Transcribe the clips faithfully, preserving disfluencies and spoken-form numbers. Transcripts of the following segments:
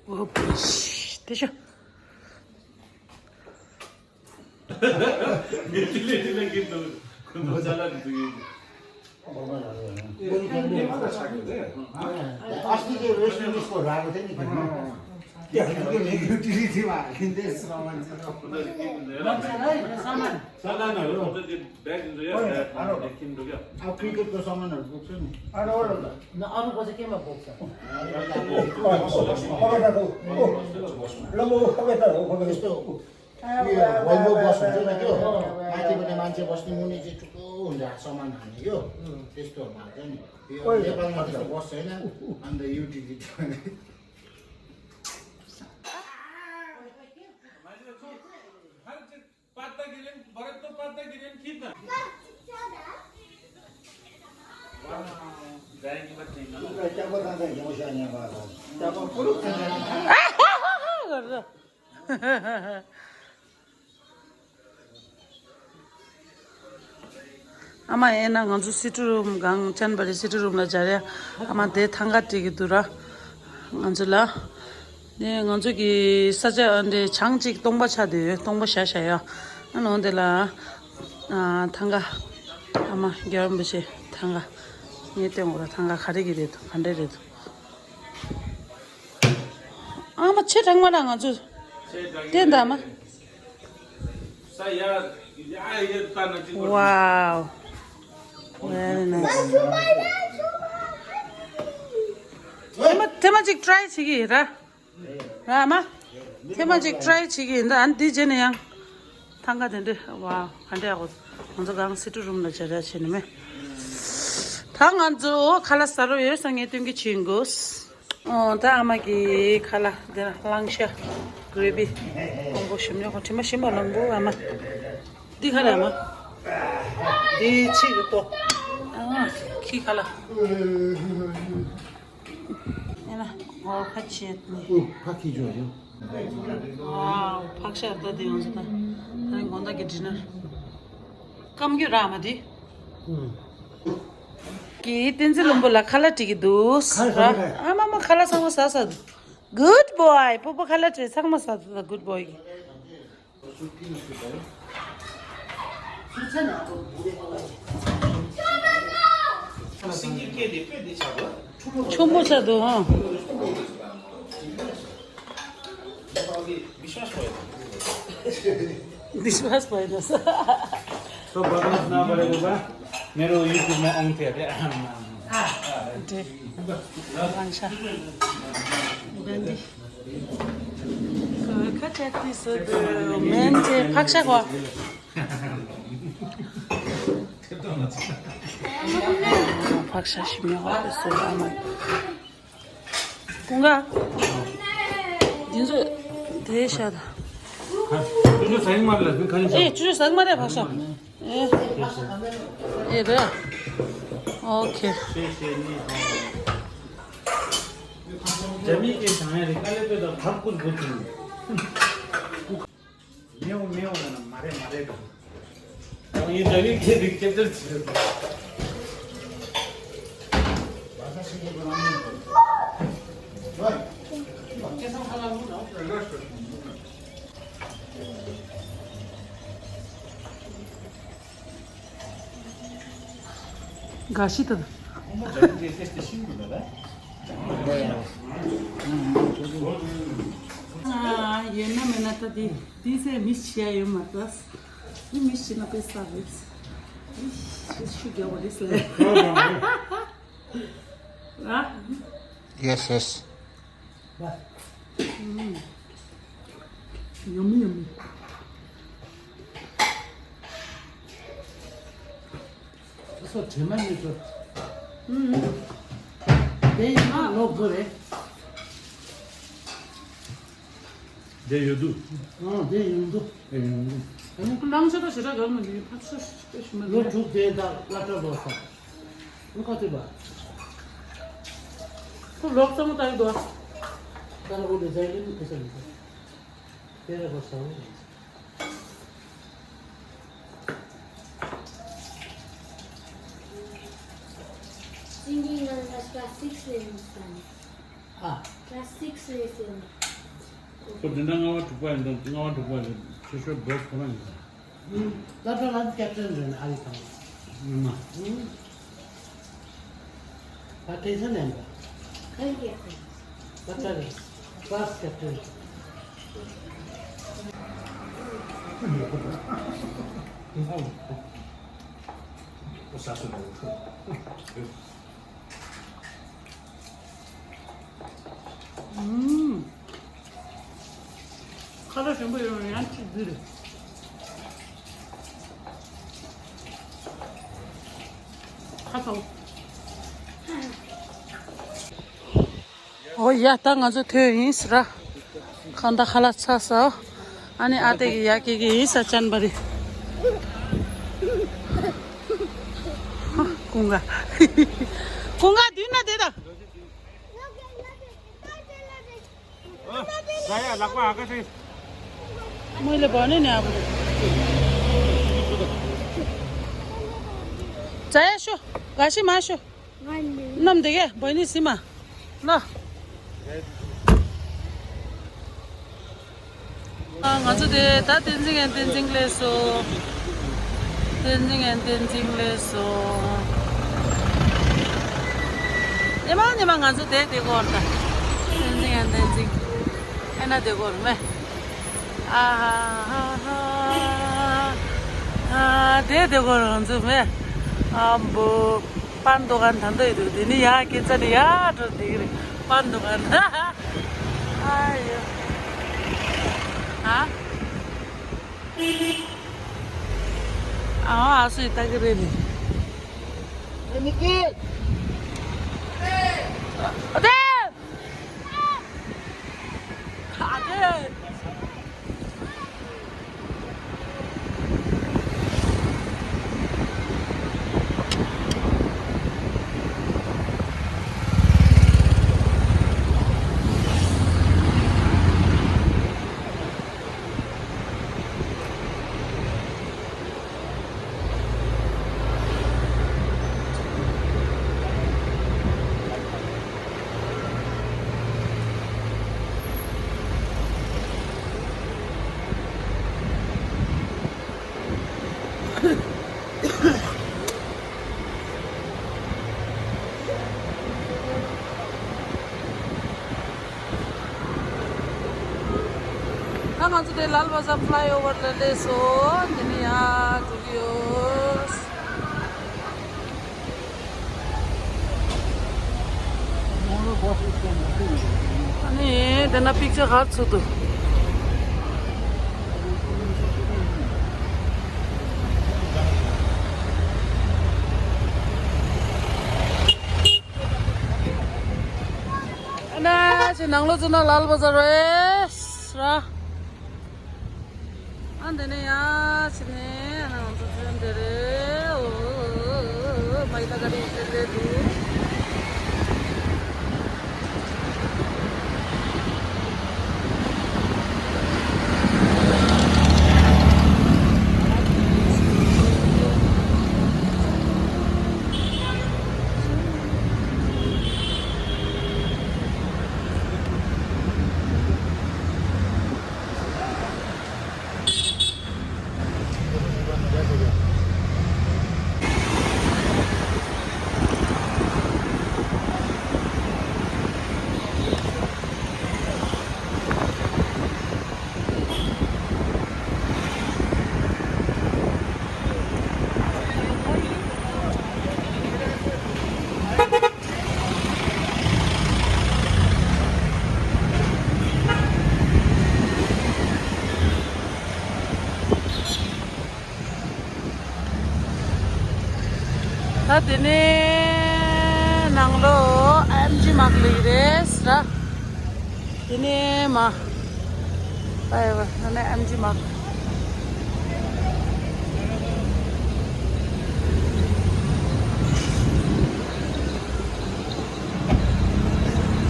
ཨོ་པུ་ཤི། དེ་ཤོ། མི་ལི་ལི་ལི་གི་འདུག་ཁོ་ཚོ་ཅ་ལག་འདུག་ཡོད། Volvo bus हुन्छ नि त्यो। माथि पनि मान्छे बस्ने, मुनि चाहिँ थुप्रो हुन्छ, सामान हाल्ने यो। त्यस्तो भएको छ नि। यो नेपालमा त्यस्तो बस छैन। अन्त युटिलिटी ཨ་མ་ཨེ་ན་ང་ཚོ་སི་ཊི་རུམ་གང་ཅན་པ་རེད། སི་ཊི་རུམ་ལ་སྦྱར་ཡ། ཨ་མ་དེ་ཐང་ག་སྤྲད་ཀྱི་འདུག་ར། ང་ཚོ་ལ། ནས་ང་ཚོ་གི་ས་ཆ་འདི་བྱང་གཅིག་སྟོང་པ་ཆགས་བསྡད་ཡོད། སྟོང་པ་བཞག་བཞག་ཡ། ཨ་ནང་དེ་ལ། ཨ་ཐང་ག་ཨ་མ་རྒྱལ་བ་རིན་པོ་ཆེ་ཐང་ག་ངས་སྟོན་དགོས་ར། ཐང་ག་ག་རེ་གི་རེད་འདུག་ག་འདྲ་རེད་འདུག་ཨ་མ་ཆེ་དྲགས་མ་ལ་ང་ཚོ་བསྟན་དང་མ། ས་ཡ་ཡ་ཡ་ལྟ་ན་ཅིག Wow. Very nice. ཐེངས་མ་ཐེངས་མ་ཅིག་ཊི་རའི་བྱེད་ཀྱི་ཡིན་ར། ར་མ། ཐེངས་མ་ཅིག་ཊི་རའི་བྱེད་ཀྱི་ཡིན་ད། ཨ་ནི་འདི་རྗེས་ནས་ཡང་ཐང་ག་དེ་འདྲས། ཝའོ། ག་འདྲས་ཨ་གོ། ང་ཚོ་གང་སི་ཊི་རུམ་ལ་སྦྱར་ཡ་བྱས་ནས་མེད། ད་ང་ཚོ་ཁ་ལག་ཟ་རོགས་ཡོད་ས་ངས་སྟོན་གྱི་བྱེད་དགོས། ཨོ་ད་ཨ་མ་གི་ཁ་ལག་དེ་ན་གླང་ཤ་གྷི་རེ་བི། ཨོ་གོ་ཞིམ་ཉོ་གོ་དྲི་མ་ཞིམ་པ་ལོང་གོ་ཨ་མ། འདི་ག་རེ་ཨ་མ། འདི་ཕྱི་གི་ལྟོ། ཨ་ཁྱི་ཁ་ལག་ཨེ་ན་ཨོ་ཁ་ཆེ་ནི། ཨུ་ཕ་ཁི་ཇོ་ཇོ། ཝའོ་ཕག་ཤ་ད་དེ་ཡོང་ཟེར་ད། ད་རིང་དགོང་དག་གི་ཌི་ནར། སྐམ་རྒྱུ་རག་མ་དེ། ཨུ། གི་བསྟན་འཛིན་ལྷུན་པོ་ལ་ཁ་ལག་སྤྲད་ཀྱི་འདུག་ཁ་ལག་ཟ་གི་རེད། ཨ་མ་མ་ཁ་ལག་ཚང་མ་ཟ་ཟ་འདུག Good boy. སྤོ་བོ་ཁ་ལག་སྤྲད་ཚང་མ་ཟ་ཟ་འདུག Good boy་གི། ཆུང་མོ་ཆགས་འདུག་ཧ། विश्वास भएन। तो बदमास नबढेको भए मेरो युट्युबमा आउँथ्यो अरे। आमा, आमा। मान्छे। मान्छे फाक्सा ख। फाक्सा सिम्या हो। ཀུན་དགའ། འདི་ཚོ་དེ་ཤ་ད། ཁ་ཆུ་ཆུ་ཟ་གི་མ་རེད་ལ་ཁ་ནི་ཨེ་ཆུ་ཆུ་ཟ་གི་མ་རེད་བག་ཤ། ཨེ། ཨེ་རེད། ཨོ་ཁེ། ཤེས་ཤེས་ནི། རྒྱ་མི་གི་བྱང་ཡ་རེད་དཀའ་ལས་པས་ད་བབ་ཀུར་བུ་ཚུན། མེའོ་མེའོ་ལབ་ན་མ་རེད་མ་རེད་དང་། ཡང་ཡིན་ད་ནི་ཁྱེད་རིགས་ཁྱེད་ཚོར་ཚིག་རེད། ག་ཤི་ད། ཡོད་ན་མེད་ན་ད་དེ་དེ་ཚེ་མི་ཤི་ཡ་ཡོད་མ་ད། མི་ཤི་ན་དཔེ་ས་རེད། ཤི་རྒྱ་བ་རེད་ལ། Yes, yes. Yummy, yummy. སོ་དྲི་མ་མི་འགྲོ། ཨུམ། དེ་ཡིན་ན་ལོ་དགུ་རེད། དེ་ཡོད་དུ། ཨང་། དེ་ཡོང་དུ། དེ་ཡོང་དུ། ཨ་ནི་ཁོ་ནང་ཆ་ད་ཞེ་དྲག་གང་མ་ཡིན། ཕ་ཆ་ཞེ་དྲག་ཞུ་མ་ལོ་ལོ་དྲུག་དེ་ད་བླ་གྲྭ་ལོ་ས། ཨུ་ཁ་ཏི་བ། ཁོ་ལོག་ཙམ་ད་ཡོད་དོ། ད་ལོ་དེ་ཟ་ཡིན་ཁ་ས་ཡིན། དེ་རེ་བ་ས་བོ། Singing on the class six in Hindustan. ཨ། Class six is in. ཁོ་འདི་འདྲ་ལྔ་བ་དྲུག་པ་ཡིན་དང་། ལྔ་བ་དྲུག་པ་ཡིན། ཆེ་ཤོས་བོད་ཁོ་རང་ཡིན། ད་ལྟ་ལ་ཀེབ་ཊན་རེད། ཨ་རི་ཐང་། ཉི་མ། ད་ཀེ་ས་ནན་པ། ཁ་ཡི་ཀེབ་ཊན། ད་ལྟ་རེད། ཀླཱ་སི་ཀེབ་ཊན། ཨོ་ས་སུ་ལ། ཨུམ། ཁ་ལག་ཞིམ་པོ་ཡོད་ན་ཡང་ཅིག་བསྡུས་རེད། ཁ་ཚ་བོ། ཨོ་ཡ། ད་ང་ཚོ་ཐོན་ཡིན་ཟེར་ར། གང་ལྟར་ཁ་ལག་ཚར་སོང་། ཨ་ནི་ཨ་ཏེ་གི་ཡ་ཀེ་གི་ཡིན་ས་ཅན་པ་རེད། ཀུན་དགའ། ཀུན་དགའ་མདུན་ན་བསྡད་དང་། ཡ་ཡ་ལག་པ་ཨ་ཀ་ཚེ། མོས་ལེ་བོ་ནེ་ནེ་ཨ་བུ། ཙ་ཡ་ཤོ། ག་ཤི་མ་ཤོ། ནམ་དེ་གེ་བོ་ནི་སི་མ། ལོ། ང་ཚོ་དེ་ད་བསྟན་འཛིན་ཨན་བསྟན་འཛིན་སླེབས་སོང་། བསྟན་འཛིན་ཨན་བསྟན་འཛིན་སླེབས་སོང་། ཉི་མ་ཉི་མ་ང་ཚོ་དེ་དེ་གོ་ར། ད་བསྟན་འཛིན་ཨན་བསྟན་འཛིན། ཨེ་ན་དེ་གོ་ར་མེ། ཨ་ཧ་ཧ་ཧ། དེ་དེ་གོ་ར་ང་ཚོ་མེ། ཨ་བོ། པན་དོ་གན་ཐན་དོ་ཡི་དུ། དེ་ནི་ཡ་ཀེ་ཙ་ནི་ཡ་འགྲོ་དེ་གི་རེད། པན་དོ་གན། ཨ་ཡོ། ཨ། ཨ་ཨ་སུའི་ལྟ་གི་རེད་ནི། ཨ་ནི་ཀི། ཨ་ཏེ། ཨ་ཏེ། ད་ང་ཚོ་དེ་ལལ་བ་ཛར་ཕ་ལའི་ཨོ་ཝར་ལ་སླེབས་སོང་། དེ་ནས་ཡར་འགྲོ་གི་ཡོད། ཨ་ནི་དེ་ན་པིག་ཅར་ག་རེ་ཚུགས་འདུག་ཨ་ན་ཅི་ནང་ལོགས་ཚུད་ན་ལལ་བ་ཛར་རེད་ར། ཨ་འདི་ནས་ཡར་ཕྱིན་ནས་ང་ཚོ་ཚུར་འདི་རེད། ཨོ་མ་ཡི་ད་ག་རེ་ཡིན་ཟེར་རེད་འདུག་དེ་ནས་ནང་ལོགས་ཨེམ་ཇི་མག་ལེགས་རེད་ར། དེ་ནས་མ། ཨེ་བ་ནང་ནས་ཨེམ་ཇི་མག་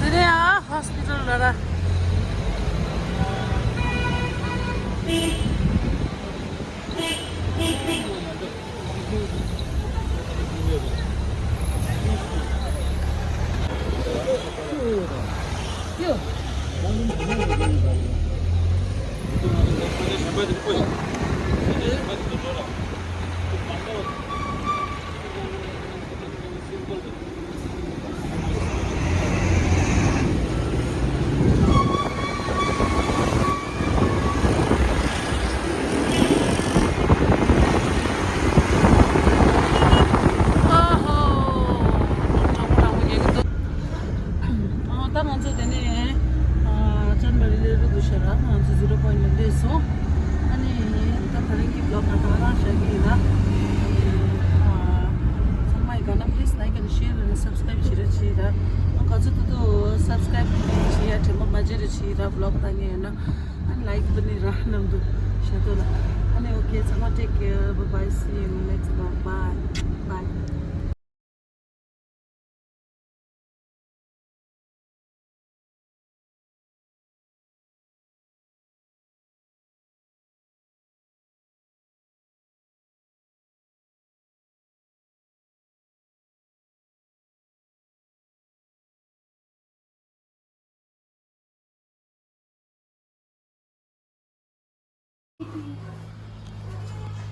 དེ་ནས་ཨ་ཧོ་སི་པི་ཊལ་ལ་ར། ཨ་ད་ང་ཚོ་དེ་ནས་ཨ་ཅན་བ་རི་ལེ་རུ་འདུག་ཤག་ར། ང་ཚོ་ཛི་རོ་པོ་ཡིན་ལ་སླེབས་སོང་། ཨ་ནི་ད་ད་རིང་གི་བི་ལོག་ང་ད་ག་རང་བཞག་གི་ཡིན་ལ། ཨ་ཚང་མ་ཡི་ག་ན་please like and share and subscribe བྱེད་རོགས་བྱེད་ད། ང་ཚོ་ད་དུང་subscribe བྱེད་ཡ་དྲན་པ་མ་བརྗེད་རོགས་བྱེད་ད། བི་ལོག་ལྟ་མཁན་ཡོད་ན་ཨ་ནི་like བཏང་ནི་ར་ནམ་དུ་བྱེད་དོ་ལ། ཨ་ནི་okay ཚང་མ་take care, bye bye, see you next vlog, bye bye.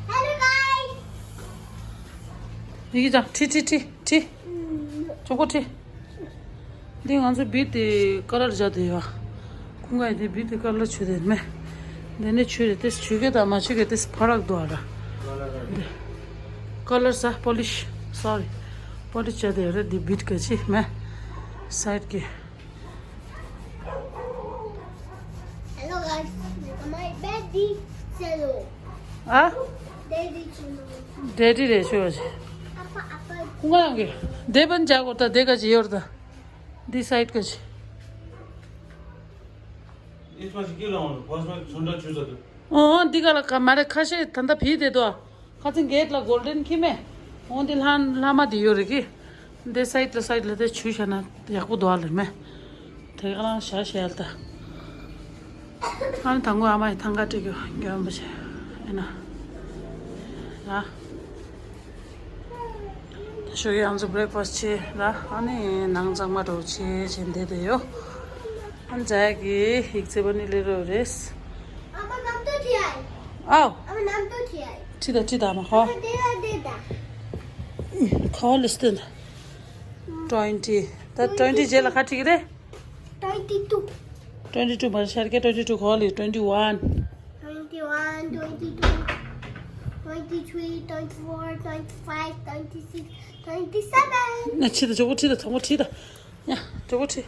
Hello guys. ཡིག་ཅག་ཁྲི་ཁྲི་ཁྲི་ཁྲི། ཅོག་པོ་ཁྲི། འདི་ང་ཚོ་བི་དེ་ཀ་ལར་བྱ་དེ་ཡོད། ཁོང་ག་ཡི་དེ་བི་དེ་ཀ་ལར་ཆུ་དེ་མེ། འདི་ནི་ཆུ་རེད་དེ་ཆུ་གེ་དང་མ་ཆུ་གེ་དེ་ཕ་རག་དུ་ཨ་ར། འདི་ཀ་ལར་ས་པོ་ལིཤ་སོ་རི། པོ་ལིཤ་བྱ་དེ་ཡོད་རེད། འདི་བི་ཀ་ཅི་མེ། སའིད་གི། Hello guys, my daddy channel. ཨ། Daddy channel. ཌེ་ཌི་རེད་ཤོད་ཅི། ཨ་ཕ་ཨ་ཕ། ཁོང་ག་ཡང་གི། དེ་བན་ཇ་གོ་ད་དེ་ག་ཅི་ཡོད་ད། འདི་སའིད་ག་ཅི། ཨིས་མ་ཞིག་གི་ལ་འོང་ཕོ་སྨད་ཚོན་ཁྲ་ཆུ་ཟ་དུ། ཨོ་འདི་ག་ལ་ཁ་མ་རེད། ཁ་ཤས་ད་ལྟ་བི་དེ་དོ། ཁ་ཚིང་གེ་ཊི་ལ་གོལ་ཌེན་ཁྱི་མེ། འོ་འདི་ལྷ་ལྷ་མ་འདི་ཡོད་རེད་ཀི། འདི་སའིད་ལ་སའིད་ལ་དེ་ཆུ་བཞག་ན་ཡག་པོ་འདུག་ཨ་ལེ་མེ། དེ་ག་ལ་བཞག་བཞག་ལ་ད། ཨ་ནི་དང་པོ་ཨ་མ་ཡི་ཐང་ག་སྤྲད་རྒྱུ་འགྱོ་བ་བྱས་ཨེ་ན། ཡ། ད་ཞོགས་ཀས་ང་ཚོ་བྷི་རེག་ཕ་སི་ཊི་བྱས་ལ་ཨ་ནི་ནང་གཙང་མ་འགྲོ་བྱས་བྱས་འདི་དེ་ཡོད། ཨ་ནི་ཛ་ཡ་གི་ཡིག་ཚད་པ་ནི་ལེ་རོ་རེད། ཨ་མ་ནམ་ཏོ་ཁྱི་ཨའི། ཨའོ། ཨ་མ་ནམ་ཏོ་ཁྱི་ཨའི། ཁྲི་ད་ཁྲི་ད་མ་ཧོ། ཨ་མ་དེ་ད་དེ་ད། ཁ་བ་ལི་སྟན། twenty། ད་twenty རྗེས་ལ་ཁ་ཁྲིག་རེད། Twenty two. Twenty two མ་ཤར་གེ་twenty two ཁ་བ་ལི་twenty one། Twenty one, twenty two, twenty three, twenty four, twenty five, twenty six, twenty seven. ན་ཁྲི་ད་ཇོ་བོ་ཁྲི་ད་ཐོང་བོ་ཁྲི་ད། ཡ་ཇོ་བོ་ཁྲི།